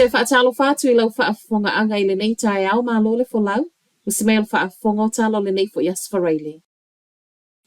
te faatalofa atu i lau faafofogaaga i lenei taeao, malo le folau. Usi mai o le faafofoga o tala o lenei foi Aso Faraile.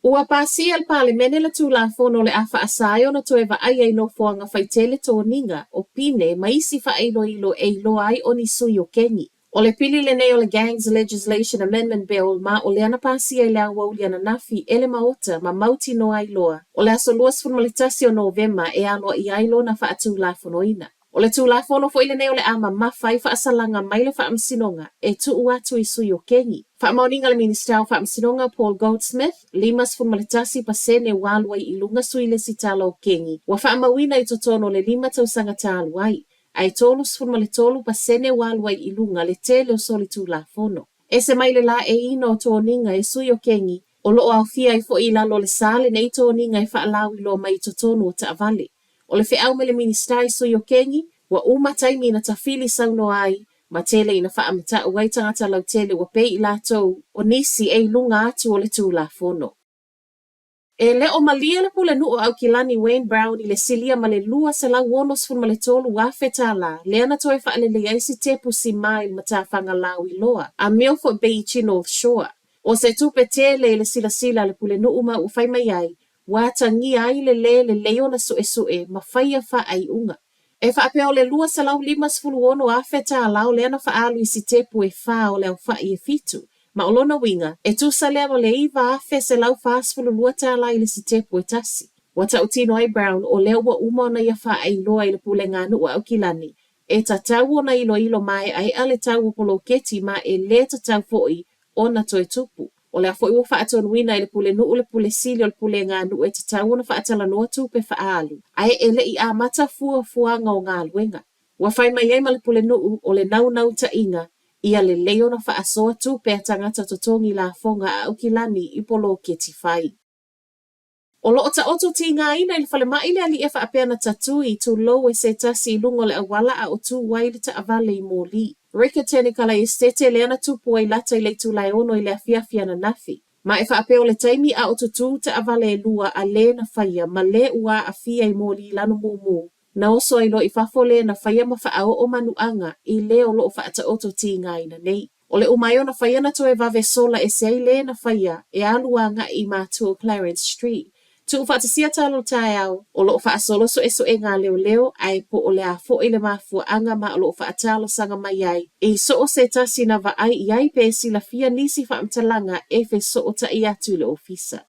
Ua pasia e le Palemene le Tulafono o le a faasa ai ona toe vaaia i nofoaga faitele toniga, o pine ma isi faailoilo e iloa ai o ni sui o kengi. O le pili lenei o le Gangs Legislation Amendment Bill ma o lea na pasia i le aoauli ananafi e le Maota ma mautinoa ai loa o le aso 21 o Novema e aloaia ai lona faatulafonoina. O le Tulafono foi lenei o le a mamafa ai faasalaga mai le Faamasinoga e tuu atu i sui o kengi. Faamaoniga a le Minisita o Faamasinoga Paul Goldsmith, 51% ua alu ai i luga sui lesitala o kengi ua faamauina i totonu o le lima tausaga talu ai, ae 33% ua alu ai i luga le tele o solitulafono. Ese mai le laeiina o toniga e sui o kengi, o lo o aofia ai foi i lalo o le sa lenei toniga e faalauiloa mai i totonu o taavale. O le feau mai le Minisita i sui o kengi, ua uma taimi na tafili saunoa ai ma tele ina faamata'u ai tagata lautele ua pei i latou o nisi e i luga atu o le Tulafono. E le o malie le pulenuu o Aukilani Wayne Brown i le silia ma le $263,000 lea na toe faalelei ai sitepu simā i le matafaga lauiloa a Milford Beach i North Shore. O se tupe tele i le silasila a le pulenuu ma ua fai mai ai, ua atagia ai le lē lelei ona suesue ma faia faaiuga. E faapea o le $256,000 o lea na faaalu i sitepu e fa o le aofa'i e fitu, ma o lona uiga, e tusa lea ma le $9,142 i le sitepu e tasi. Ua tautino ai Brown o lea ua uma ona ia faailoa i le puleganuu a Aukilani, e tatau ona iloilo mae'ae'a le tau o poloketi ma e lē tatau foi ona toe tupu. O lea foi ua faatonuina e le pulenuu le pule sili o le puleganuu e tatau ona faatalanoa tupe faaalu, ae e le i amata fuafuaga o galuega. Ua fai mai ai ma le pulenuu o le naunautaiga ia lelei ona faasoa tupe a tagata totogi lafoga a Aukilani i poloketi fai. O lo o taoto tigaina i le falemai le alii e faapea na tatui, tulou, e se tasi i luga o le auala a o tu ai le taavale i moli. Riccarton i Kalaesetete lea na tupu ai lata i le itula e ono i le afiafi ananafi. Ma e faapea o le taimi a o tutū taavale e lua a le na faia ma le ua aafia i moli lanu mumu, na oso ai loa i fafo le na faia ma faaoo manuaga i le o lo o faataoto tigaina nei. O le uma ai ona faia na toe vave sola ese ai le na faia e alu agai i matua o Clarence Street. Tuufaatasia tala o le taeao, o lo o faasolo suesuega a leoleo ae po o le a foi le mafuaaga ma o lo o faatalosaga mai ai i so o se tasi na vaai i ai pe silafia nisi faamatalaga e fesootai atu i le ofisa.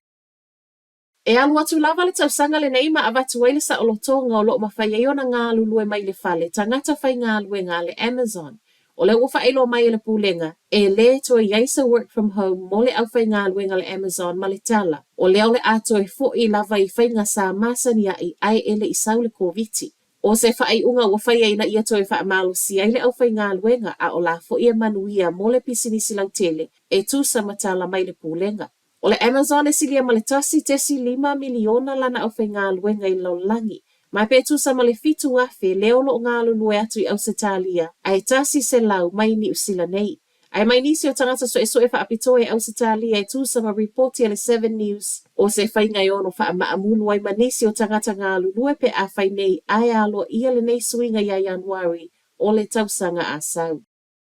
E alu atu lava le tausaga lenei ma avatu ai le saolotoga o lo o mafai ai ona galulue mai le fale tagata faigaluega a le Amazon. O lea ua faailoa mai e le Pulega, e lē toe i ai se work from home mo le aufaigaluega a le Amazon ma le tala, o lea o le a toe fo'i lava i faiga sa masani a'i ae e le i sau le Koviti. O se faaiuga ua faia ina ia toe faamalosia ai le aufaigaluega a o la fo'i e manuia mo le pisinisi lautele e tusa ma tala mai le Pulega. O le Amazon e silia ma le 1.5 miliona lana aufaigaluega i le lalolagi, ma pe tusa ma le 7,000 lea o lo o galulue atu i Ausetalia ae 100 mai Niu Sila nei. Ae mai nisi o tagata suesue faapitoa i Ausetalia e tusa ma ripoti a le Seven News, o se faiga e ono faamaamulu ai ma nisi o tagata galulue pe a fai nei ae aloaia lenei suiga ia Ianuari o le tausaga a sau.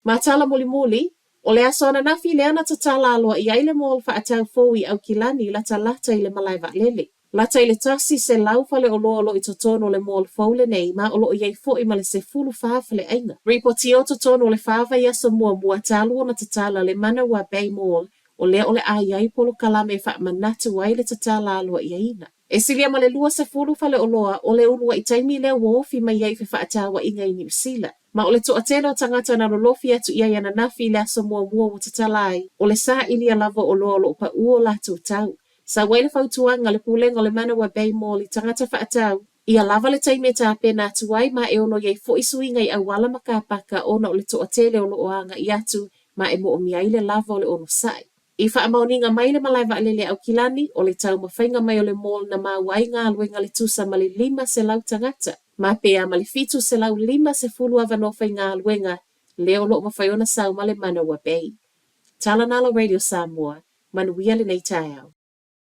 Ma tala mulimuli, o le aso ananafi lea na tatala aloaia ai le mall faatau fou i Aukilani latalata i le malae vaalele. Lata i le 100 faleoloa o lo o i totonu o le mall fou lenei ma o lo o i ai foi ma le 14 faleaiga. Ripotia o totonu o le fa vaiaso muamua talu ona tatala le Manawa Bay Mall o lea o le a i ai polokalame e faamanatu ai le tatala aloaiaina. E silia ma le 20 faleoloa o le uluai taimi lea ua ofi mai ai fefaatauaiga i Niu Sila. Ma o le toatele o tagata na lolofi atu i ai ananafi i le aso muamua ua tatala ai, o le sailia lava o oloa o lo o paū o latou tau. Sau ai le fautuaga a le Pulega o le Manawa Bay Mall i tagata faatau, ia lava le taimi e tapena atu ai ma e ono i ai foi suiga i auala ma kapaka ona o le toatele o lo o agai atu ma e moomia ai le lava o le onosai. I faamaoniga mai le malae vaalele a Aukilani, o le taumafaiga mai o le mall na maua ai galuega le tusa ma le 500 tagata, ma pe a ma le 750 avanoa faigaluega lea o lo o mafai ona sau ma le Manawa Bay. Tala Nalo Radio Samoa, manuia lenei taeao.